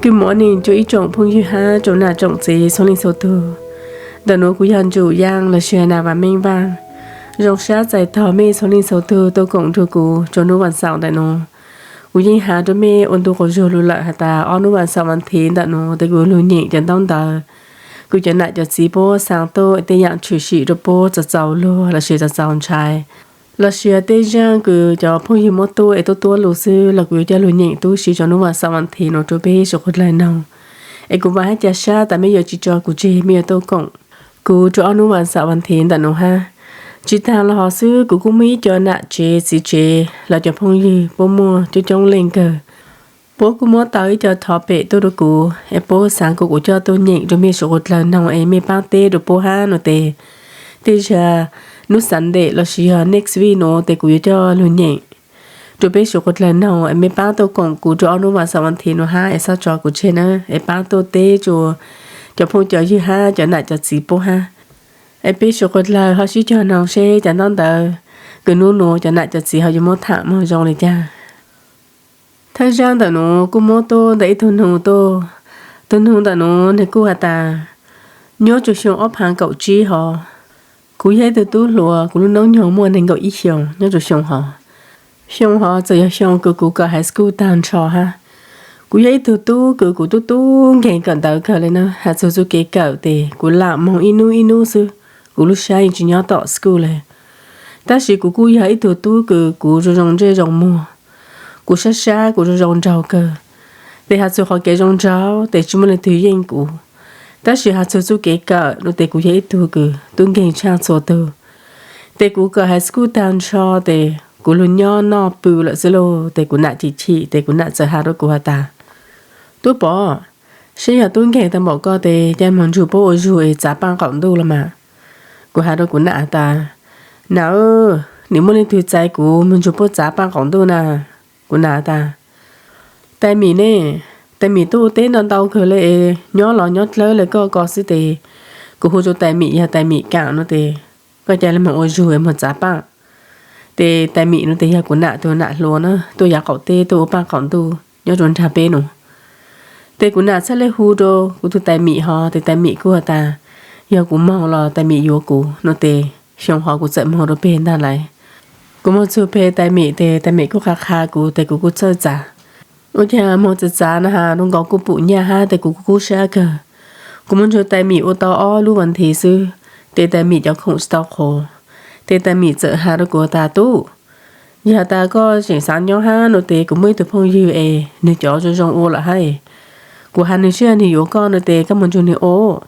Good morning rua ib tsoom phooj ywg hab tsoom nam tsoom txiv txhua leej txhua tug. Ntawm nuav kuv yog Ntsum Yaaj lossis Nas Vas Meej Vaaj. Zoo sab txais tog mej txhua leej txhua tug tuaj koom nrug kuv rua nub vas xaum ntawm nuav. Kuv yeej has rua mej ua ntu quas zug lug lawm has tas ob nub vas xaum vas thiv ntawm nuav tes kuv lug nyeem cov ntaub ntawv kuv cov nam cov txiv puab xaa tuaj, tej yaam tshwm sim rua puab txaus txaus luag lossis txaus txaus ntshai, lossis tej zaaj kws cov phooj ywg muab tuaj es tuab tuab lug xwb los kuv yuav coj lug nyeem tub si rua nub vas xaum vas thiv nuav rua peb suav qhuav dlawg noog. Es kuv vaam hab ca sab tas mej yuav tsi tso kuv tseg, mej yuav tuaj koom kuv rua ob nub vas xaum vas thiv ntawm nuav hab. Tsi taag los hov xwb, kuv kuj muaj ib co nam tsev txiv tsev los cov phooj ywg puab muaj coob coob leej kawg. Puab kuj muab tau ib co topic tuaj rua kuv es puab xaav kuas kuv coj tuaj nyeem rua mej suav qhuav dlawg noog es mej paab teb rua puab hab nuav tes, tej zag nub Sunday lossis yog next week nuav tes kuv yuav coj lug nyeem rua peb suav qhuav dlawg noog es mej paab tuaj koom kuv rua ob nub vas xaum vas thiv nuav hab es xob tso kuv tseg na, es paab tuaj teb rua cov phooj cov ywg hab cov nam cov txiv puab hab. Es peb suav qhuav dlawg ho sib cog noog seb cov ntaub ntawv kws nub nuav cov nam cov txiv ho yuav muab thaam moog zoo le caag. Thawj zaaj ntawm nuav kuj muab tuaj ntawm ib tug noog tuaj. Tug noog ntawm nuav nwg kuj has tas, nyob rua xyoo ob phaav kaum tsib hov, kuv yog ib tug tub hluas, kuv lub noob nyoog muaj neeg nkaum ib xyoos nyob rua xyoo hov. Xyoo hov txawm yog xyoo kws kuv kawm high school taag nrho hab. Kuv yog ib tug tub kws kuv tub tub nkeeg kawm ntawv kawg le na, has txug txuj kev kawm tes kuv lam moog ib nub ib nub xwb, kuv lub sab yeej tsi nyob tom school le. Tab sis kuv kuj yog ib tug tub kws kuv zoo zoo ntsej zoo muag, kuv sab sab kuv zoo zoo nraug kawg. Tes has txug qhov kev zoo nraug tes tsi muaj leej twg yeej kuv, tab sis has txug txuj kev kawm nuav tes kuv yog ib tug kws tub nkeeg tshaaj txhua tug. Tes kuv kawm high school taag nrho tes kuv lug nyob noj pw lawm xwb lauj, tes kuv nam chim chim tes kuv nam txawm has rua kuv has tas, Tub Pov, saib yog tub nkeeg taag npaum koj tes ca moog nrug puab ua zug es txav paaj qaum ntuj los mas. Kuv has rua kuv nam has tas, Nam, nim muaj leej twg txais kuv moog nrug puab txav paaj qaum ntuj na? Kuv nam has tas, Tais Mim ne, Tais Mim tuaj ua teb ntau ntau kawg le es nyob los nyob dlawb le koj ko xwb tes kuv hu rua Tais Mim, yog Tais Mim kaam nuav tes koj ca le moog ua zug es moog txav paaj. Tes Tais Mim nuav tes yog kuv nam tug nam hluas na, tuaj yav qaum teb tuaj ua paaj qaum ntuj nyob rua nraag peb nuav. Tes kuv nam txhaj le hu rua kuv tug Tais Mim hov tes Tais Mim kuj has tas, Yog kuv moog los Tais Mim yuav kuv nuav tes xyoo hov kuv txawm moog rua peg ntaag lais. Kuv moog txug peg Tais Mim tes Tais Mim kuj qha qha kuv tes kuv kuj txhawj txav. Ua caag moog txav txav na has rua nkaus kuj pum nyaj hab tes kuv kuj kub sab kawg. Kuv moog nrug Tais Mim ua tau ob lub vas thiv xwb tes Tais Mim cov khoom tsi tau qhuav. Tes Tais Mim txawm has rua kuv tas, Tub, yog has tas koj tseem xav nyob hab nuav tes kuv muaj ib tug phooj ywg es nwg cov zoo zoo ua lawm hab, kuv has nwg saib nwg yuav koj nuav tes koj moog nrug nwg ua.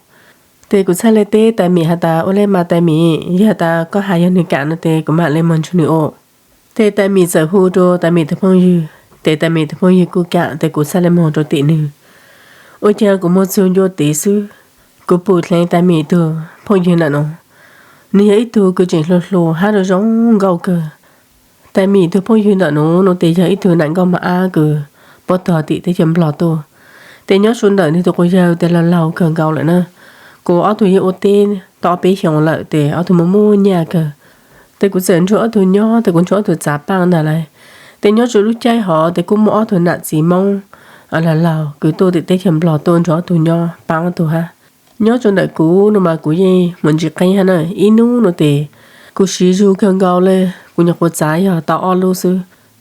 Tes kuv txhaj le teb Tais Mim has tas, Ua le mas Tais Mim, yog has tas koj has yog nwg kaam nuav tes kuv maam le moog nrug nwg ua. Tes Tais Mim txawm hu rua Tais Mim tug phooj ywg, tes Tais Mim tug phooj ywg kuj kaam tes kuv txhaj le moog rua tim nwg. Ua caag kuv moog txug ncua tid xwb, kuv pum dleev Tais Mim tug phooj ywg ntawm nuav, nwg yog ib tug kws tseem hluas hluas hab zoo zoo nkauj kawg. Tais Mim tug phooj ywg ntawm nuav nuav tes yog ib tug nam nkauj mos ab kws puab tog tim teb chaws Nplog tuaj. Tes nyob rua ntawm nwg tug quas yawg tes laug laug kawg nkaus lawm na. Kuv ob tug yeej ua teb tau ob peb xyoos lawm tes ob tug muaj muaj nyaj kawg. Tes kuv txawm nrug ob tug nyob tes kuv nrug ob tug txav paaj ntag lauj. Tes nyob rua lub caij hov tes kuj muaj ob tug nam txiv Moob laug laug kws tuaj tim teb chaws Nplog tuaj nrug ob tug nyob paab ob tug hab. Nyob rua ntawm kuv nuav mas kuv yeej muaj ntsis qeeb hab na, ib nub nuav tes kuv siv zug kawg nkaus le, kuv nyuam qhuav txav yog tau ob lub xwb.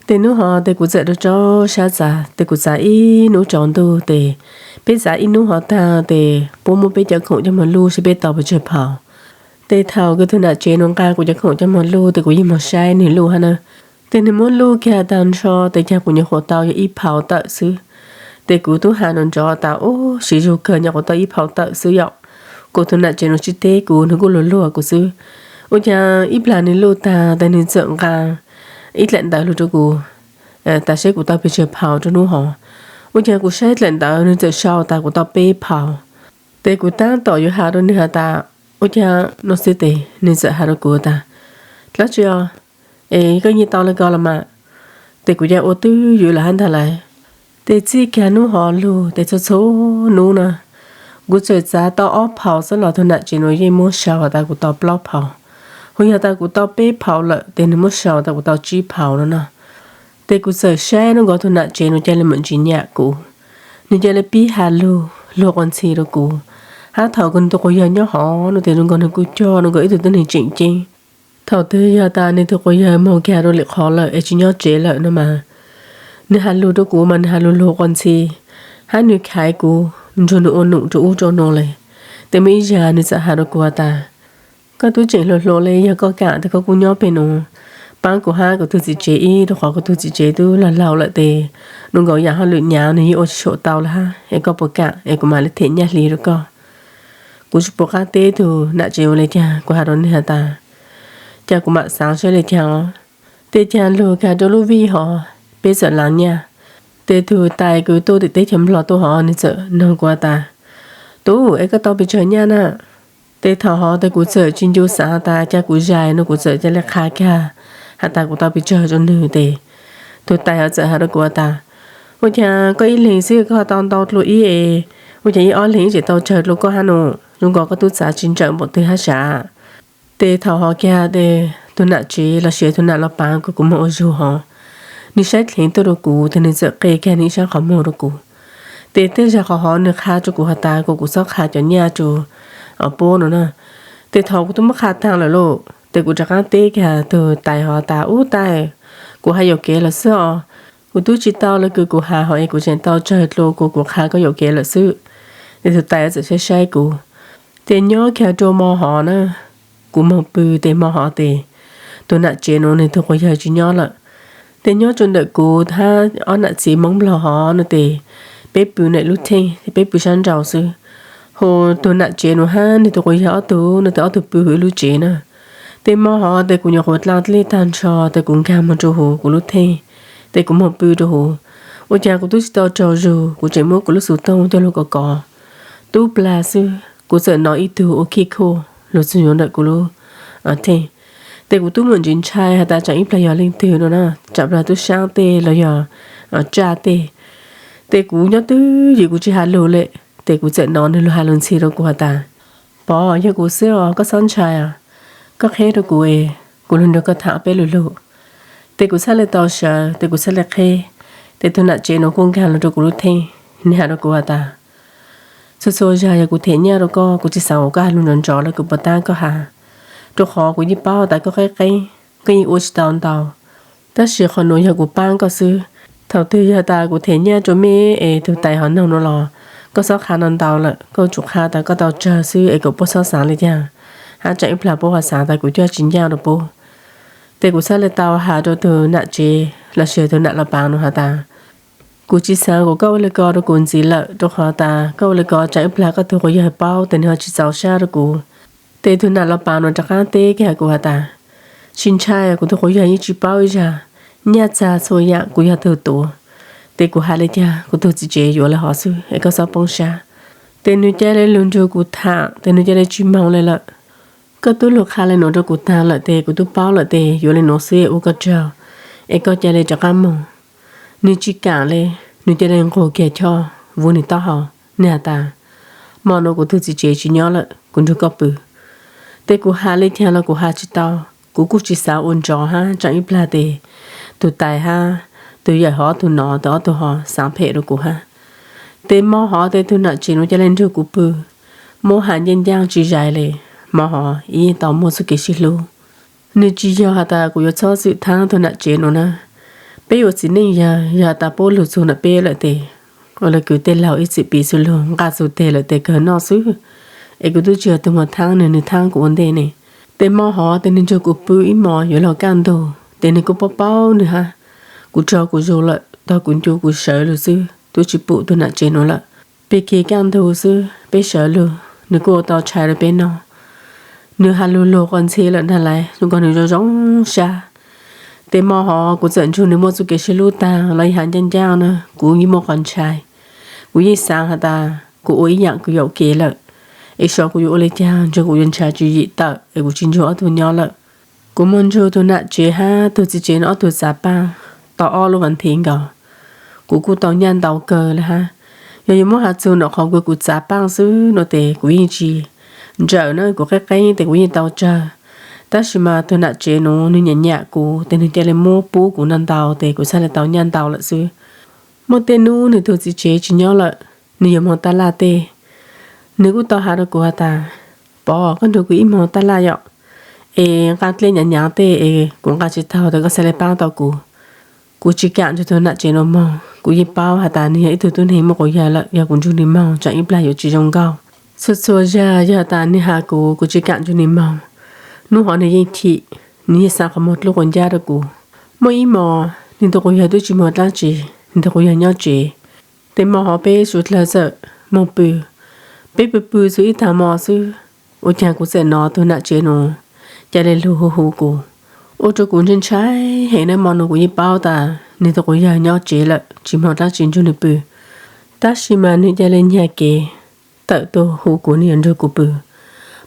Tes nub hov tes kuv txawm rau rau sab txav tes kuv txav ib nub tsaus ntuj tes peb txav ib nub hov taag tes puab muab peb cov khoom coj moog luj saib peb tau pes tsawg phaus. Tes thaum kws tug nam tsev nuav nqa kuv cov khoom coj moog luj tes kuv yeej moog saib nwg luj hab na. Tes nwg muab luj kiag taag nrho tes caag kuv nyuam qhuav tau yog ib phaus tawm xwb. Tes kuv tub has nrov nrov tas, Ub, siv zug kawg nyuam qhuav tau ib phaus tawm xwb yom. Kuv tug nam tsev nuav tsi teb kuv, nwg kuj luag luag kuv xwb. Ua caag ib plag nwg luj taag tes nwg txawm nqa ib dlaim ntawv lug rua kuv, tas saib kuv tau pes tsawg phaus rua nub hov. Ua caag kuv saib dlaim ntawv nwg txawm sau tas kuv tau peb phaus. Tes kuv taab tom yuav has rua nwg has tas, Ua caag nuav xwb tes nwg txawm has rua kuv tas, Dlaab tsi os? Es koj yeej tau le ko los mas? Tes kuv ca ua twb ywm lawm hab ntag lauj. Tes txij kiag nub hov lug tes txhua txhua nub na, kuv txawm txav tau ob phaus xwb los tug nam tsev nuav yeej muab sau tas kuv tau plaub phaus. Hu yog tas kuv tau peb phaus lawm tes nwg muab sau tas kuv tau tsib phaus no no. Tes kuv txawm saib nub nkaus tug nam tsev nuav ca le mam ntsis nyam kuv. Nws cia li pib has lug, luag quas ntxhi rau kuv, hab thaum kws nws tug quas yawg nyob hov no tes zoo nkaus nws kuj cog zoo nkaus ib tug tib neeg tseem ceeb. Thaum twg yog tas nws tug quas yawg moog kag rau lwm qhov lawm es tsis nyob tsev lawm no mas, nws has lug rau kuv mas nws has lug luag quas ntxhi, hab nws khaiv kuv, nrug nws ua num rau ub rau no le. Tes muaj ib zag nws txawm has rau kuv has tas, koj tub tseem hluas hluas le, yog koj kam tes koj kuj nyob peg nuav paab kuv hab kuv tug txiv tsev ib, rau qhov kuv tug txiv tsev tub laug laug lawm tes zoo nkaus yaam hauj lwm nyav nws yeej ua tsis tshua tau le hab, es koj puas kam es kuv mam li them nyaj hli rau koj. Kuv tsis pum qaab teb tug nam tsev ua le caag, kuv has rau nwg has tas, ca kuv mam xaav saib le caag os. Tes caag lug kag rau lub vij hov, peb txawm laav nyaj. Tes tug tais kws tuaj tim teb chaws Nplog tuaj hov nws txawm noog kuv has tas, tub, es koj tau pes tsawg nyaj na? Tes thaum hov tes kuv txawm tsis ncu xaav has tas ca kuv zais no, kuv txawm ca le qha kag has tas kuv tau pes tsawg rau nwg tes tug tais hov txawm has rau kuv has tas, ua caag koj ib leeg xwb koj tau ntau dlua ib es, ua caag ib ob leeg ib tseem tau tsawg dlua koj hab no? Zoo nkaus koj tub txav tsis ntsawm npaum twg hab sav. Tes thaum hov kag tes tug nam tsev los sis tug nam los paav kws kuv moog ua zug hov, nws saib dleev tuaj rau kuv tes nws txawm qe kag nws ib sab qhov muag rau kuv. Tes tej zag qhov hov nws qha rau kuv has tas kom kuv txhob qha cov nyaj rua puab no na. Tes thaum kuv tub muab qha taag lawm lauj tes kuv rov qaab teb kag tug tais hov tas, ub tais, kuv has yuam kev lawm xwb os. Kuv tub tsis tau le kws kuv has hov es kuv tseem tau tsawg dlua kuv, kuv qha koj yuam kev lawm xwb. Tes tug tais txawm saib saib kuv. Tes nyob kag rua mo hov na, kuv moog pw tes mo hov tes tug nam tsev nuav nwg tug quas yawg tsis nyob lawm. Tes nyob rua ntawm kuv hab ob nam txiv Moob Nplog hov no tes peb pw ntawm lub theej, peb pw sab nraud xwb. Hu tug nam tsev nuav hab nwg tug quas yawg ob tug no tes ob tug pw huv ib lub tsev na. Tes mo hov tes kuv nyuam qhuav dlaa dlej taag nrho tes kuv nkaag moog rua huv kuv lub theej, tes kuv moog pw rua huv. Ua caag kuv tub tsis tau tsaug zug, kuv tseem muab kuv lub xuv toog coj lug kov kov. Tub plag xwb kuv txawm nov ib tug ua khij khuj lug txug yuav ntawm kuv lub theej. Tes kuv tub muaj ntsis ntshai has tas tsaam ib plag yog leej twg no na, tsaam plag tub saab tej los yog tsaj tej. Tes kuv nyob twj ywm kuv tsis has lug le. Tes kuv txawm nov nwg lug has lug ntxhi rau kuv has tas, Pov, yog kuv xwb os, koj txhob ntshai os. Koj qheb rua kuv es kuv lug nrug koj tham peb lug lug. Tes kuv txhaj le tau sawv, tes kuv txhaj le qheb. Tes tug nam tsev nuav kuj nkaag lug rua kuv lub theej, nwg has rua kuv has tas, txhua txhua zag yog kuv them nyaj rua koj, kuv tsis xaav ua koj has lug nrov nrov le kuv puas taab koj has, rua qhov kuv yeej paub tas koj qeeb qeeb, koj yeej ua tsis tau ntau. Tab sis qhov nuav yog kuv paab koj xwb. Thaum twg yog tas kuv them nyaj rua mej es tug tais hov noog nuav los, koj txhob qha ntau ntau lawm, koj tsum qha tas koj tau tsawg xwb es kom puab txhob xaav le caag, hab tsaam ib plag puab ho xaav tas kuv coj tsis ncaj rua puab. Tes kuv txhaj le tau has rua tug nam tsev los sis tug nam los paav nuav has tas, kuv tsis xaav kom koj ua le ko rua kuv ntxiv lawm, rua qhov tas koj ua le ko tsaam ib plag koj tug quas yawg paub tes nwg ho tsis txaus sab rua kuv. Tes tug nam los paav nuav rov qaab teb kag kuv has tas, tsis ntshai, kuv tug quas yawg yeej tsis paub ib zag, nyaj txag txhua yaam kuv yog tug tuav. Tes kuv has le caag kuv tug txiv tsev yuav le hov xwb es koj txhob poob sab. Tes nwg ca le lug nrug kuv tham tes nwg ca le tsis moog le lawm. Koj tub lug qha le nuav rua kuv taag lawm tes kuv tub paub lawm tes yuav le nuav xwb ua koj tsaug, es koj ca le rov qaab moog. Nwg tsis kaam le, nwg ca le nqug kiag choj vuv nwg taub hau, nwg has tas, mo nuav kuv tug txiv tsev tsis nyob lawm, kuv nrug koj pw. Tes kuv has le caag los kuv has tsis tau, kuv kuj tsis xaav ua nrov hab tsaam ib plag tes tug tais hab tug yawm hov ob tug nov tes ob tug ho xaav phem rua kuv hab. Tes mo hov tes tug nam tsev nuav ca le nrug kuv pw, muab has ncaaj ncaaj tsis zais le, mo hov ib yeej tau muaj txuj kev sib hlub. Nwg tsis yog has tas kuv yuav txhob txwm thaab tug nam tsev nuav na. Peb ua txiv neej yawg, yog has tas puab lug txug ntawm peb lawm tes, ua le kws tej laug ib txwm piv txug lug nqaj txug teg lawm tes kawg noj xwb. Es kuv tub tsis yog tug muag thaab nwg, nwg thaab kuv ua ntej ne. Tes mo hov tes nwg nrug kuv pw ib mos yuav luag kaj ntug tes nwg kuj paub paub nwg hab. Kuv rog kuv zug lawm, tog kuv ncu kuv sawv lug xwb, tub tsis pum tug nam tsev nuav lawm. Peb kis kaj ntug xwb peb sawv lug, nwg kuj ua tau tshais rua peb noj. Nwg has lug luag quas ntxhi lawm nag lais zoo nkaus nwg zoo zoo sab. Tes mo hov kuv txawm nrug nwg muaj txuj kev sib hlub taag los has ncaaj ncaaj na, kuv yeej muaj qhov ntshai. Kuv yeej xaav has tas kuv ua ib yaam kws yuam kev lawm, es xyov kuv yuav ua le caag nrug kuv yuav ntshaw tswv yim tawm es kuv tsis nrug ob tug nyob lawm. Kuv moog nrug tug nam tsev hab tug txiv tsev no ob tug txav paaj tau ob lub vas thiv nkaus. Kuv kuj tau nyaj ntau kawg le hab. Yog yuav muab has txug ntawm qhov kws kuv txav paaj xwb no tes kuv yeej tsis ntsawm na, kuv qeeb qeeb tes kuv yeej tau tsawg. Tab sis mas tug nam tsev nuav nwg nyam nyam kuv tes nwg ca le muab pub kuv ntau ntau tes kuv txhaj le tau nyaj ntau lawm xwb. Muaj tej hnub nws tus txiv tsev tsis nyob lawm, nws yuav moog taj laj tej. Nws kuj tau has rau kuv has tas, Pov, koj nrug kuv ib moog taj laj yom, es nqaa dlej nyav nyav tej es kuv nqaa tsis taug tas koj xaav le paab tau kuv. Kuv tsis kaam nrug tug nam tsev nuav moog, kuv yeej paub has tas nws yog ib tug tub neeg muaj quas yawg lawm, yog kuv nrug nws moog tseem ib plag yuav tsis zoo nkauj. Txhua txhua zag yog tas nws has kuv, kuv tsis kaam nrug nws moog. Nub hov nws yeej chim, nws yeej xaav qhov muag dlub quas ncaj rau kuv. Muaj ib mos nws tus quas yawg tub tsis moog dlaab tsi, nws tus quas yawg nyob tsev. Tes mos hov peb suav dlawg txawm moog pw. Peb pw pw txug ib taag mo xwb, ua caag kuv txawm nov tug nam tsev nuav ca le lug hu hu kuv. Ua rua kuv ntshai ntshai heev na, mo nuav kuv yeej paub tas nws tus quas yawg nyob tsev lawm tsis moog dlaab tsi nrug nws pw. Tab sis mas nws ca le nyag kev tawm tuaj hu kuv, nws yuav nrug kuv pw.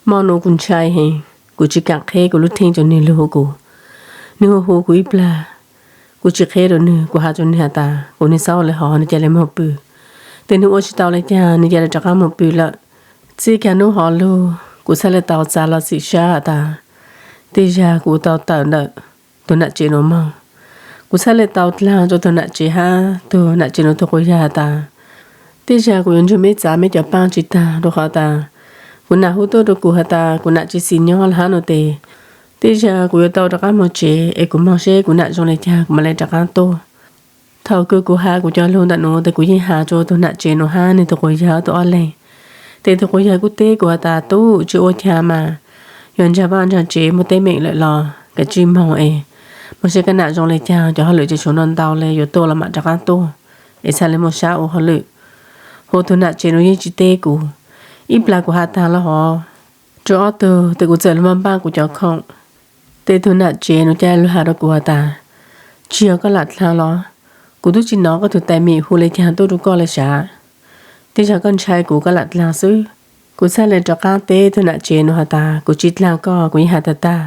Mo nuav kuv ntshai heev, kuv tsis kaam qheb kuv lub theej rua nwg lug hu kuv. Nwg hu hu kuv ib plag, kuv tsis qheb rua nwg, kuv has rua nwg has tas kuv nwg xaub le hov, nwg ca le moog pw. Tes nwg ua tsis tau le caag, nwg ca le rov qaab moog pw lawm. Txij kag nub hov lug kuv txhaj le tau txav lug txim sab has tas tej zag kuv tau tawm ntawm tug nam tsev nuav moog. Kuv txhaj le tau dlaag rua tug nam tsev hab tug nam tsev nuav tug quas yawg has tas tej zag kuv yuav nrug meb txav meb cov paaj tsis taag, rua qhov tas kuv nam hu tuaj rua kuv has tas kuv nam tsis xis nyob lawm hab no tes, tej zag kuv yuav tau rov qaab moog tsev es kuv moog seb kuv nam zoo le caag kuv mam le rov qaab tuaj. Thaus kws kuv has kuv cov lug ntawm nuav tes kuv yeej has rua tug nam tsev nuav hab nwg tug quas yawg tug ob leeg. Tes tug quas yawg kuj teb kuv has tas tub, tsi ua caag mas, yog ntsag vaaj ntsag tsev muaj teeb meem lawm los kav tsij moog es moog seb koj nam zoo le caag, cov hauj lwm tseem tshuav noj ntau le, yuav tuaj los mam rov qaab tuaj es txhaj le muaj sab ua hauj lwm. Hu tug nam tsev nuav yeej tsis teb kuv. Ib plag kuv has taag lug hov rua ob tug tes kuv txawm lug npaaj npaaj kuv cov khoom. Tes tug nam tsev nuav ca lug has rua kuv has tas tsi yog koj lam dlaag los? Kuv tub tsi nov koj tug tais mim hu le caag tuaj rua koj le sav. Tej zag koj ntshai kuv koj lam dlaag xwb. Kuv txhaj le rov qaab teb tug nam tsev nuav has tas kuv tsi dlaag koj, kuv yeej has tag tag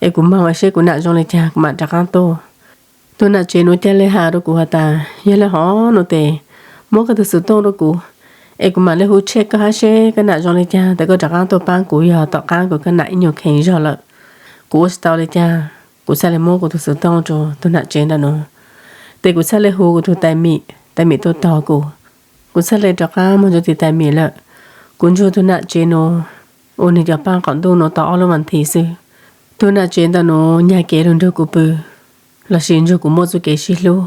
es kuv moog seb kuv nam zoo le caag kuv mam rov qaab tuaj. Tug nam tsev nuav ca le has rua kuv has tas yog le hov no tes muab koj tug xov tooj rua kuv es kuv mam le hu tshej koj hab seb koj nam zoo le caag tes koj rov qaab tuaj paab kuv, yog tom qaab kuv koj nam ib nyuag kheev zog lawm. Kuv ua tsis tau le caag, kuv txhaj le muab kuv tug xov tooj rua tug nam tsev ntawm nuav. Tes kuv txhaj le hu kuv tug tais mim, tais mim tuaj tog kuv. Kuv txhaj le rov qaab moog rua tus tais mim lawm. Kuv nrug tug nam tsev nuav ua nwg cov paaj qaum ntuj nuav tau ob lub vas thiv xwb. Tug nam tsev ntawm nuav nyag kev lug nrug kuv pw lossis nrug kuv muaj txuj kev sib hlub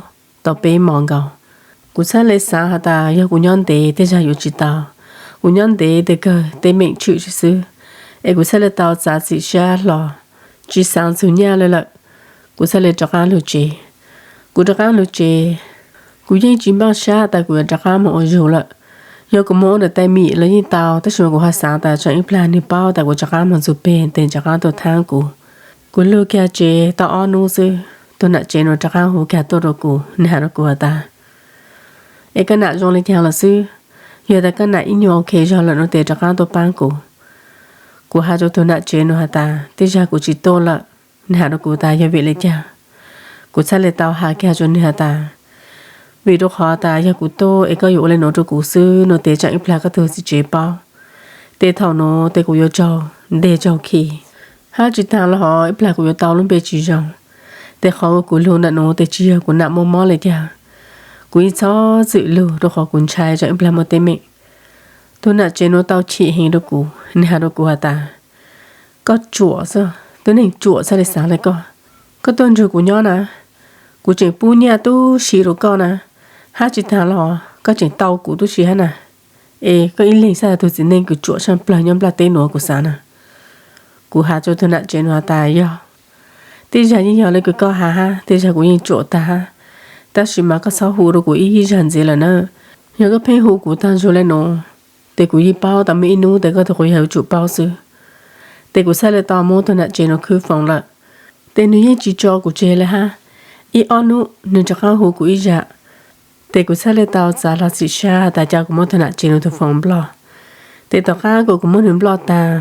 tau peb mos nkaus. Kuv txhaj le xaav has tas yog kuv nyob ntev tej zag yuav tsis tau. Kuv nyob ntev tes kawg teeb meem tshwm xwb, es kuv txhaj le tau txav txim sab hlo, tsi xaav txug nyaj le lawm. Kuv txhaj le rov qaab lug tsev. Kuv rov qaab lug tsev, kuv yeej tsi npaaj sab tas kuv yuav rov qaab moog ua zug lawm. Yog kuv moog ua ntawm tais mim los yeej tau, tab sis mas kuv ho xaav tas tsam ib plag nwg paub tas kuv rov qaab moog txug peg tes rov qaab tuaj thaab kuv. Kuv lug kag tsev tau ob nub xwb, tug nam tsev nuav rov qaab hu kag tuaj rua kuv, nwg has rua kuv has tas es koj nam zoo le caag los xwb. Yog tas koj nam ib nyuag ok zog lawm no tes rov qaab tuaj paab kuv. Kuv has rua tug nam tsev nuav has tas tej zag kuv tsi tuaj lawm. Nwg has rua kuv tas yog vim le caag? Kuv txhaj le tau has kag rua nwg has tas vim rua qhov tas yog kuv tuaj es koj yuav ua le nuav rua kuv xwb no tes tsam ib plag koj tug txiv tsev paub, tes thaum nuav tes kuv yuav raug nteg raug khi, hab tsi taag los hov ib plag kuv yuav tau lub npe tsi zoo. Tes qhov kuv lug ntawm nuav tes tsi yog kuv nam muaj mob le caag. Kuv yeej txhob txwm lug rua qhov kuv ntshai tsam ib plag muaj teeb meem. Tug nam tsev nuav tau chim heev rua kuv, nwg has rua kuv has tas koj ruam xwb, tub neeg ruam txhaj le xaav le koj. Koj tuaj nrug kuv nyob na, kuv tseem pub nyaj tub si rua koj na, hab tsi taag los koj tseem tau kuv tub si hab na. Es koj ib leeg xwb tug txiv neej kws ruam saaj plawg nyob nplaj teb nuav kuv xaav na. Kuv has rua tug nam tsev nuav has tas yog, tej zag yeej yog le kws koj has hab, tej zag kuv yeej ruam taag hab, tab sis mas koj txhob hu rua kuv ib zag ntxiv lawm na. Yog koj pheej hu kuv taag nrug le nuav, tes kuv yeej paub tas muaj ib nub tes koj tug quas yawg yuav tsum paub xwb. Tes kuv txhaj le tau muab tug nam tsev nuav khwb foos lawm. Tes nwg yeej tsi tso kuv tseg le hab. Ib ob nub nwg rov qaab hu kuv ib zag. Tes kuv txhaj le tau txav lug txim sab has tas ca kuv muab tug nam tsev nuav tug foos nploj. Tes tom qaab kuas kuv muab nwg nploj taag,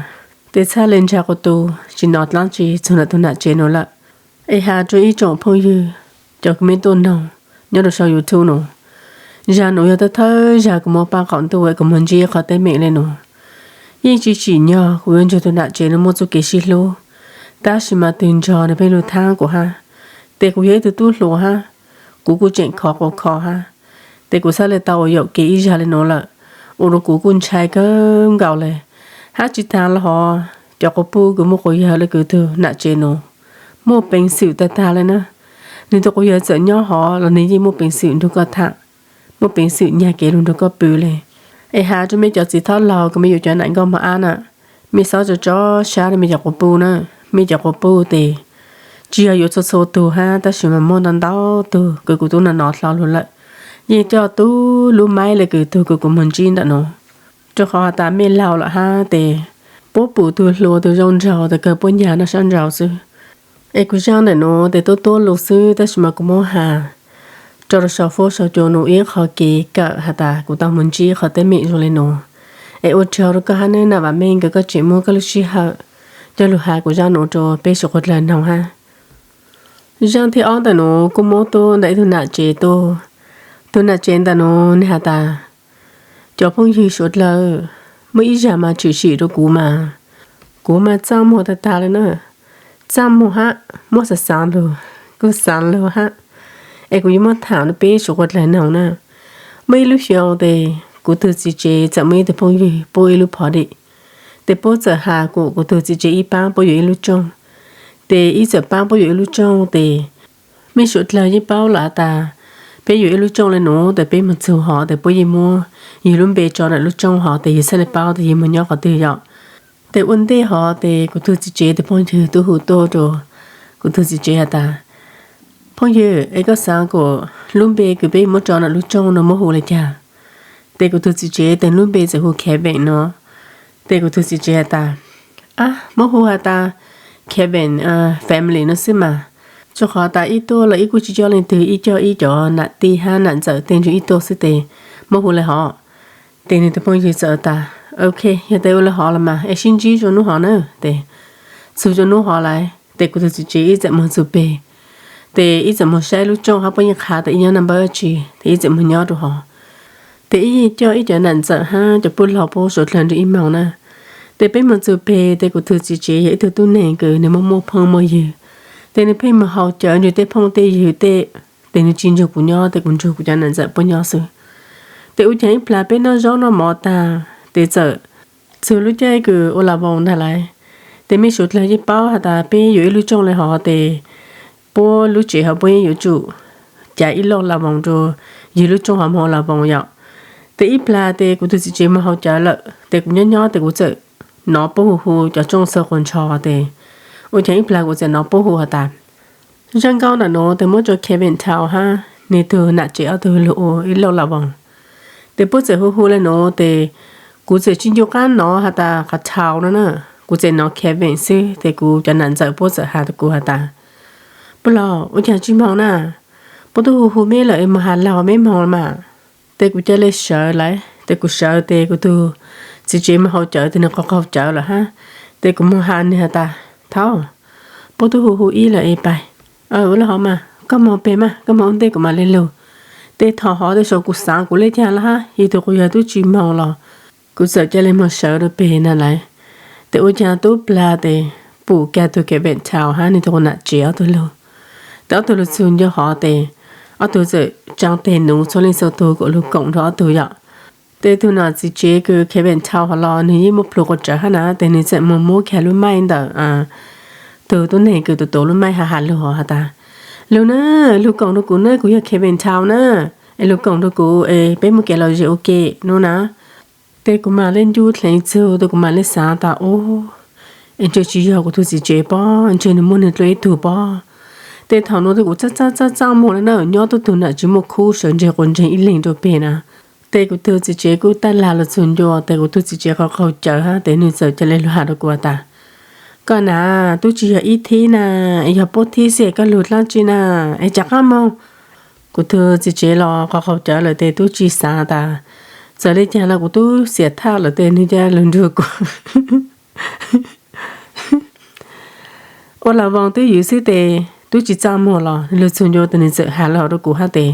tes txhaj le ntsha quas tu, tsi nov dlaab tsi txug ntawm tug nam tsev nuav lawm. Es has rua ib tsoom phooj ywg, cov kws mej tuaj noog nyob rua sau YouTube nuav, zag nuav yog thawj thawj zag kuv muaj paaj qaum ntuj es kuv moog ntsib qhov teeb meem le nuav. Yeej tsi tsim nyog kuv yuav nrug tug nam tsev nuav muaj txuj kev sib hlub, tab sis mas tug nrog nwg pheej lug thaab kuv hab. Tes kuv yog ib tug tub hluas hab, kuv kuj tseem khov quas kho hab. Ces kuv txhaj li tau ua yaum kev ib zag li nuav lawm, ua rua kuv kuj ntshai kawg nkaus le. Hab tsi taag le hov, cov quas puj kws muaj quas yawg le kws tug nam tsev nuav muaj peev xwm taag taag le na. Nwg tug quas yawg txawm nyob hov los nwg yeej muaj peev xwm nrug koj tham, muaj peev xwm nyag kev lug nrug koj pw le. Es has rua mej cov txiv thob laug kws mej yuav cov nam nkauj mos ab na, mej xob tso tso sab rua mej cov quas puj na. Mej cov quas puj tes tsi yog yuav txhua txhua tug hab, tab sis mas muaj ntau ntau tug kws kuv tub nov nov dlhau lug lawm, yeej coj tub lub maib le kws tug kws kuv moog ntsib ntawm nuav. Rua qhov has tas mej laug lawm hab tes puab pum tug hluas tug zoo nraug tes kawg puab nyag noj sab nraud xwb. Es kuv zaj ntawm nuav tes tuab tuab lug xwb, tab sis mas kuv muab has rua rau sau fuab sau cua nuav ib qho kev kawm has tas kuv tau moog ntsib qhov teeb meem zoo le nuav. Es ua tsaug rua koj hab nawb Nam Vam Meej kws koj tseem muab koj lub sij hawm coj lug has kuv zaj nuav rua peb suav dlawg noog hab. Zaj thib ob ntawm nuav kuj muab tuaj ntawm ib tug nam tsev tuaj. Tug nam tsev ntawm nuav nwg has tas, cov phooj ywg suav dlawg, muaj ib zag mas tshwm sim rua kuv mas, kuv mas txaj muag taag taag le na. Txaj muag hab muab xaav xaav lug, kuj xaav lug hab. Es kuv yuav muab tham rua peb suav dlawg noog na. Muaj ib lub xyoo tes kuv tug txiv tsev txawm muaj ib tug phooj ywg pub ib lub party. Tes puab txawm has kuas kuv tug txiv tsev ib paab puab yuav ib lub rooj. Tes ib txawm paab puab yuav ib lub rooj tes mej suav dlawg yeej paub lawm has tas peb yuav ib lub rooj le nuav tes peb moog txug hov tes puab yeej muab yug lub npe tso ntawm lub rooj hov tes yug txhaj le paub tes yug moog nyob qhov twg yom. Tes ua ntej hov tes kuv tug txiv tsev tus phooj ywg tub hu tuaj rua kuv tug txiv tsev has tas, phooj ywg, es koj xaav kuas lub npe kws peb muab tso ntawm lub rooj nuav muab hu le caag? Tes kuv tug txiv tsev tes lub npe txawm hu Kevin no. Tes kuv tug txiv tsev has tas, ab, muab hu has tas Kevin family no xwb mas, rua qhov tas ib tuaj los ib kuj tsi coj leej twg, ib coj ib cov nam tij hab nam ntxawm tej nrug ib tuaj xwb tes muab hu le hov. Tes nwg tus phooj ywg txawm tas, ok, yog tes ua le hov los mas es sib ntsib rua nub hov na. Tes txug rua nub hov lawm tes kuv tug txiv tsev ib txawm moog txug peg, tes ib txawm moog saib lub rooj hab puab yeej qha tas ib nyob naj npawb tsi, tes ib txawm moog nyob rua hov. Tes ib coj ib cov nam ntxawm hab cov pub laug puab suav dlawg nrug ib moog na. Tes peb moog txug peg tes kuv tug txiv tsev yog ib tug tub neeg kws nwg muaj muaj phooj muaj ywg, tes nwg pheej moog haus cawv nrug tej phooj tej ywg tej, tes nwg tsi nrug kuv nyob tes kuv nrug kuv cov nam ntxawm puab nyob xwb. Tes ua caag ib plag peb noj zaub noj mov tag tes txawm txug lub caij kws ua las voos ntag lawm. Tes mej suav dlawg yeej paub has tas peb yuav ib lub rooj le hov tes puab lub tsev hov puab yeej yuav tsum cav ib lauj las voos rua yug lub rooj hov moog ua las voos yom. Tes ib plag tes kuv tug txiv tsev moog haus cawv lawm tes kuv nyob nyob tes kuv txawm nov puab hu hu cov rooj xaw quas ntsho tes ua caag ib plag kuv txawm nov puab hu has tas, zaj nkauj ntawm nuav tes muab rua Kevin thaus hab nwg tug nam tsev ob tug lug ua ib lauj las voos. Tes puab txawm hu hu le nuav tes kuv txawm tsi ncu qaab nov has tas qhov thaus no na, kuv txawm nov Kevin xwb tes kuv cov nam ntxawm puab txawm has rua kuv has tas, puj laug, ua caag tsi moog na? Puab tub hu hu meb lawm es moog has laug meb moog mas. Tes kuv ca le sawv lawm tes kuv sawv tes kuv tug txiv tsev moog haus cawv tes nwg qaug qaug cawv lawm hab. Tes kuv moog has nwg has tas, thaus, puab tub hu hu ib lawm es pais, ua le hov mas koj moog peg mas koj moog ua ntej kuv mam le lug. Tes thaus hov tes saum kuv xaav kuv le caag lawm hab, yug tug quas yawg tub tsi moog los kuv txawm ca le moog sawv rua peg na lawm. Tes ua caag tub plag tes pum kag tug Kevin thaus hab nwg tug quas nam tsev ob tug lug. Tes ob tug lug txug ncua hov tes ob tug txawm tsaa teg nuv txhua leej txhua tug kuas lug koom nrug ob tug yom. Tes tug nam txiv tsev kws Kevin thaus hov los nwg yeej muaj plhu quas tsawv hab na, tes nwg txawm moog muab kag lub maij ntawm tug tub neeg kws tuav tuav lub maij has has lug hov has tas, lug na, lug koom rua kuv na, kuv yog Kevin thaus na, es lug koom rua kuv es peb muaj kev lom zem ua ke nub na. Tes kuv mam le ncu dleev txug tes kuv mam le xaav tas, u, es ntshe tsi yog kuv tug txiv tsev pob, ntshe nwg muaj nwg dlua ib tug pob. Tes thaus nuav tes kuv txaj txaj txaj txaj muag le na, nyob tuab tug nam tsi muaj khub sawv ntseg quas ntseg ib leeg rua peg na. Tes kuv tug txiv tsev kuj taj lag lug txug ncua tes kuv tug txiv tsev qaug qaug cawv hab tes nwg txawm ca le lug has rua kuv has tas, koj na, tub tsi yog ib thib na, es yog puab thib xwb es koj lug dlaab tsi na, es rov qaab moog. Kuv tug txiv tsev los qaug qaug cawv lawm tes tub tsi xaav tas, txawm le caag los kuv tub xiam thaj lawm tes nwg ca lug nrug kuv ua las voos twb ywv xwb tes tub tsi txaj muag los lug txug ncua tes nwg txawm has lug rua kuv hab tes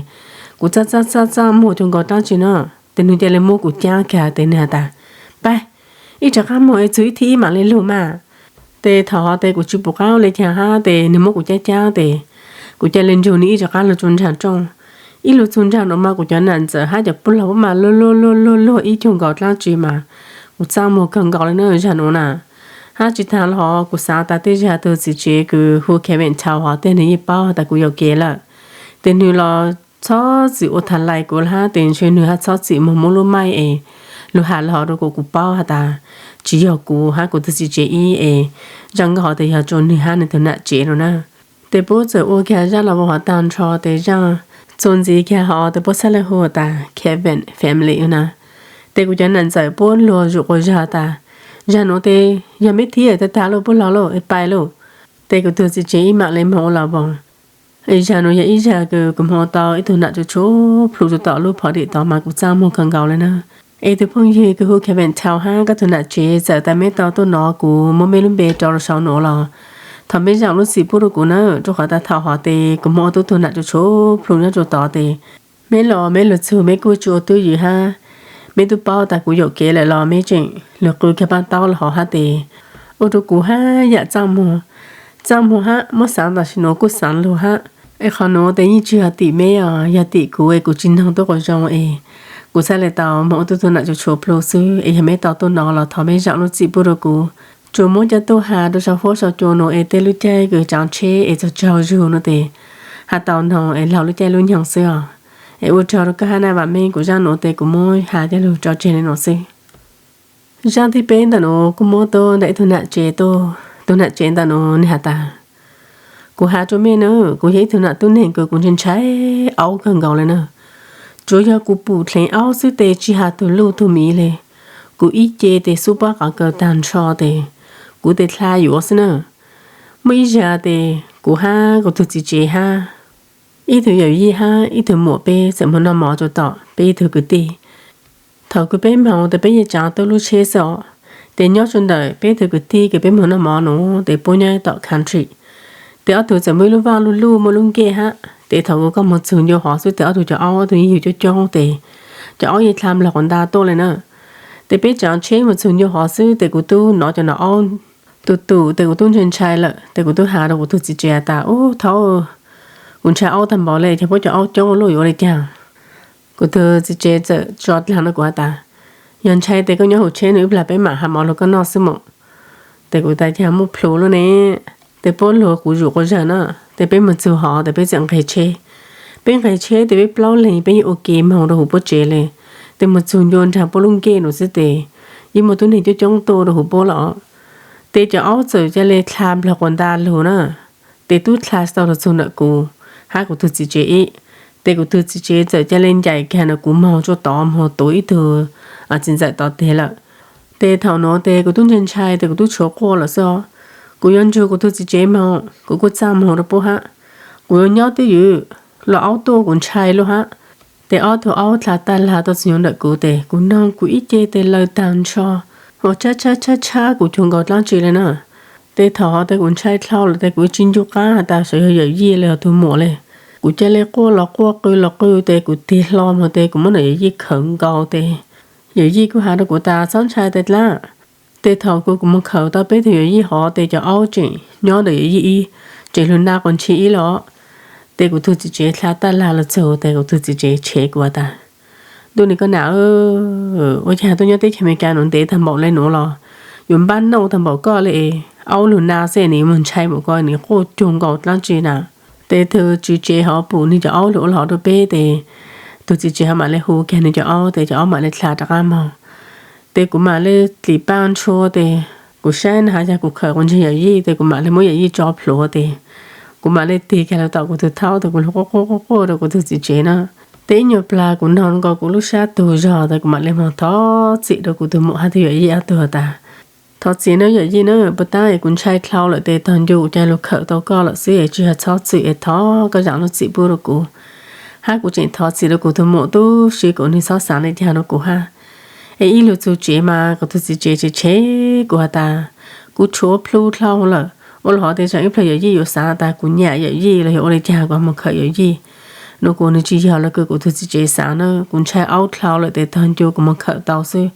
kuv txaj txaj txaj txaj muag cuag nkaus dlaab tsi no, tes nwg ca le muab kuv caab kag tes nwg has tas, pab, ib rov qaab moog es txug ib thib ib mam le lug mas. Tes thaus hov tes kuv tsi pum qaab le caag hab tes nwg muab kuv caab caab tes kuv ca le nrug nwg ib rov qaab lug rua nraag rooj. Ib lub txug nraag nuav mas kuv cov nam ntxawm hab cov pug laug mas luag luag luag luag luag ib cuag nkaus dlaab tsi mas kuv txaaj muag kawg nkaus le na zag nuav na. Hab tsi taag le hov kuv xaav tas tej zag tug txiv tsev kws hu Kevin Tau hov tej nwg yeej paub tas kuv yuam kev lawm. Tes nwg los txhob txwm ua thav lais kuv hab tes ntshe nwg hab txhob txwm moog muab lub maij es lug has le hov rua kuv, kuv paub has tas tsi yog kuv hab kuv tug txiv tsev ib es zaaj nkauj hov tes yog rua nwg hab nwg tug nam tsev nuav na. Tes puab txawm ua kag zaaj los ua hov taag nrho tes zaaj txuas ntxiv kag hov tes puab txhaj le hu tas Kevin family na. Tes kuv cov nam ntxawm puab luag zuj quas zag tas zag nuav tes yog meb thib tag tag lauj, puab laug lauj, pais lauj. Tes kuv tug txiv tsev ib mam le moog ua los voog. Zag nuav yog ib zag kws kuv moog ua tau ib tug nam tshua tshua plhu rua tom lub phov dim tod mas kuv txaaj muag kawg nkaus le na. Es tug phooj ywg kws hu Kevin Tau hab koj tug nam tsev txawm tas meb tau tuaj nov kuv muab meb lub npe rau rua sau nuav los thov meb zaam lub txim pub rua kuv na, rua qhov tas thaum hov tes kuv moog ua tub tug nam tshua tshua plhu nyob rua tod tes meb los meb lug txug meb kuj tsi ua tub ywv hab meb tub paub tas kuv yuam kev lawm los meb tseem lug qw kag paab taub le hov hab tes ua rua kuv hab yaam txaaj muag, txaaj muag hab muab xaav tam sim nuav kuj xaav lug hab. Es qhov nuav tes yeej tsi yog tim meb os, yog tim kuv es kuv tsi noog tuab quas zoo es kuv txhaj le tau moog ua tub tug nam tshua tshua plhu xwb. Es yog meb tau tuaj nov los thov meb zaam lub txim pub rua kuv. Tsuas muab coj tuaj has rua sau huab sau cua nuav es tej lub caij kws tsaav tsheb es txaug tsaug zug nuav tes has tau noog es laug lub caij lub nyoog xwb os. Es ua tsaug rua koj hab na, vam meej kuv zaaj nuav tes kuv muab has coj lug tso tseg le nuav xwb. Zaaj thib peb ntawm nuav kuj muab tuaj ntawm ib tug nam tsev tuaj, tug nam tsev ntawm nuav nwg has tas, kuv has rua mej na, kuv yog ib tug nam tub neeg kws kuv ntshai ntshai aub kawg nkaus le na. Tsuav yog kuv pum dleev aub xwb tes tsi has tug luj tug miv le, kuv ib ce tes xub pob qav kaws taag nrho tes kuv tes dlha yuav xwb na. Muaj ib zag tes kuv hab kuv tug txiv tsev hab ib tug yawm yij hab ib tug muam peb txawm moog noj mov rua tom peb ib tug kwv tij. Thaum kws peb moog tes peb yeej tsaav tuab lub tsheb xwb os. Tes nyob rua ntawm peb tug kwv tij kws peb moog noj mov nuav tes puab nyob tom country. Tes ob tug txawm muaj ib lub vaaj luj luj muaj lub nkej hab, tes thaum kws koj moog txug ncua hov xwb tes ob tug cov aub ob tug yeej yug coob coob tes cov aub yeej dlha nplog quas nta tuaj le na. Tes peb tsaav tsheb moog txug ncua hov xwb tes kuv tub nov cov nom aub tus tus tes kuv tub ntshai ntshai lawm tes kuv tub has rua kuv tug txiv tsev has tas, ub thaub, kuv ntshai aub taag npaum le, cov puab cov aub coob luj yuav ua le caag. Kuv tug txiv tsev txawm tso dlaag rua kuv has tas, yog ntshai tes koj nyob huv tsheb nuav ib plag peb maam has mov lug koj noj xwb mog. Tes kuv tas, caag muaj plhu luj ne. Tes puab lug quas zuj quas zag na, tes peb moog txug hov tes peb txawm nqeg tsheb. Peb nqeg tsheb tes peb plaub leeg peb yeej ua ke moog rua huv puab tsev le. Tes moog txug ncua nraag puab lub nkej nuav xwb tes yeej muaj tub neeg coob coob tuaj rua huv puab lawm. Tes cov aub txawm ca le dlha nplog quas nta lug na. Tes tub dlha tsi tau lug txug ntawm kuv hab kuv tug txiv tsev ib. Tes kuv tug txiv tsev txawm ca le ncaim kag ntawm kuv moog rua tod moog tuav ib tug txiv ntxawm tod teg lawm. Tes thaum nuav tes kuv tub ntshai ntshai tes kuv tub tshuav quaj lawm xwb os. Kuv yuav nrug kuv tug txiv tsev moog, kuv kuj txaj muag rua puab hab. Kuv yuav nyob twj ywm los aub tuaj kuv ntshai luj hab. Tes ob tug aub dlha tag lag tuaj txug ncua ntawm kuv tes kuv noog kuv ib ce tes lawv taag nrho, ua tshab tshab tshab tshab kuv cuag nkaus dlaab tsi le na. Tes thaum hov tes kuv ntshai dlhau lawm tes kuv tsi ncu qab has tas xyov yog yawm yij los yog tug muam le. Kuv ca le quaj los quaj qw los qw tes kuv tig hlo moog tes kuv muab ntawm yawm yij khawm nkaus tes yawm yij kuj has rua kuv tas txhob ntshai tes dlaab. Tes thaum kws kuv moog khawm tau peb tug yawm yij hov tes cov aub tseem nyob ntawm yawm yij ib, tseem lug na quas ntshis ib los. Tes kuv tug txiv tsev dlha tag lag lug txug tes kuv tug txiv tsev tshev kuv has tas, ntuj ni koj nam, ua caag tuaj nyob teb chaws Amelikas nuav ntev taag npaum le nuav los yuav npaj nauj taag npaum koj le. Aub lug na xwb nwg moog ntshai npaum ko nwg quaj cuag nkaus dlaab tsi na. Tes tug txiv tsev hov pum nwg cov aub lug ua le hov rua peb tes tug txiv tsev hov maam le hu kag nwg cov aub tes cov aub maam le dlha rov qab moog. Tes kuv maam le dlim paaj ntshua tes kuv saib na has yog kuv khawm quas ntshis yawm yij tes kuv maam le muab yawm yij tso plhuav tes kuv maam le tig kag lug tom kuv tug thaub tes kuv lug quaj quaj quaj quaj rua kuv tug txiv tsev na. Tes ib nyuag plag kuv noog nkaus kuv lub sab tug zog tes kuv maam le moog thov txim rua kuv tug muam hab tug yawm yij ob tug tas, thov txim nawb yawm yij na, puag ta es kuv ntshai dlhau lawm tes tog ncu kuv ca lug khawm tau koj lawm xwb es tsi yog txhob txwm es thov koj zaam lub txim pub rua kuv. Hab kuv tseem thov txim rua kuv tug muam tub si kuv nwg txhob xaav le caag rua kuv hab. Es ib lug txug tsev mas kuv tug txiv tsev tshev tshev kuv has tas, kuv tshuav plhu dlhau lawm, ua le hov tes tseem ib plawg yawm yij yuav xaav tas kuv nyam yawm yij los yog ua le caag kuv moog khawm yawm yij. Nuav kuv nwg tsi yog lawv kws kuv tug txiv tsev xaav na, kuv ntshai aub dlhau lawm tes tog ncu kuv moog khawm tau xwb.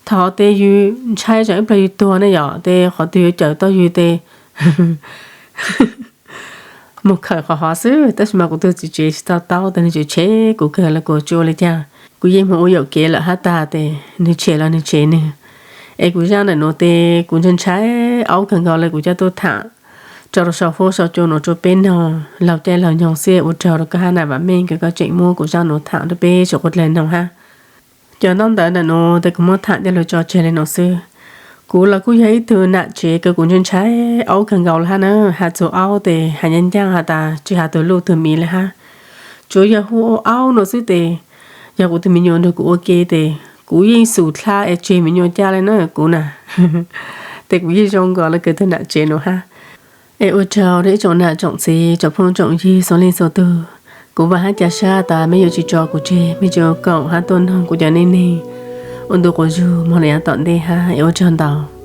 Thaum hov tes yug ntshai tseem ib plawg yug tuag ne yom, tes qhov twg yuav cawm tau yug tes mus khawm qhov hov xwb, tab sis mas kuv tus txiv tsev tsis tau taub tes nws tshem kuv kawg los kuv tsis ua li cas, kuv yeej mus ua yaum kev lawm hab tas tes nws tshem los nws tshem nws. Es kuv zaj ntawm nuav tes kuv ntshai ntshai aub kawg nkaus li, kuv coj tuaj tham rau rau sau fuab sau cua nuav rua peb noog laug caij laug nyoog xwb. Ua tsaug rau koj hab Nam Vam Meej kws koj tseem muab kuv zaj nuav tham rau peb suav quas dlawg noog hab. Cov ntaub ntawv ntawm nuav tes kuv muab tham coj lug tso tseg li nuav xwb. Kuv los kuj yog ib tug nam tsev kws kuv ntshai ntshai aub kawg nkaus li hab na, has txug aub tes has ncaaj ncaaj has tas tsis has tug luj tug miv li hab, tsuav yog hu ua aub nuav xwb tes yog kuv tug me nyuam nrug kuv ua ke tes kuv yeej xum dlha es tseg me nyuam ca li na kuv na. Tes kuv yeej zoo nkaus le kws tug nam tsev nuav hab. Es ua tsaug rau ib tsoom nam tsoom txiv tsoom phooj tsoom ywg txhua leej txhua tug. Kuv vam hab ca sab tas mej yuav tsis tso kuv tseg, mej tsuas koom hab tuaj noog kuv cov neej neeg ua ntu quas zug moog le yaav tom ntej hab. Es ua tsaug ntau.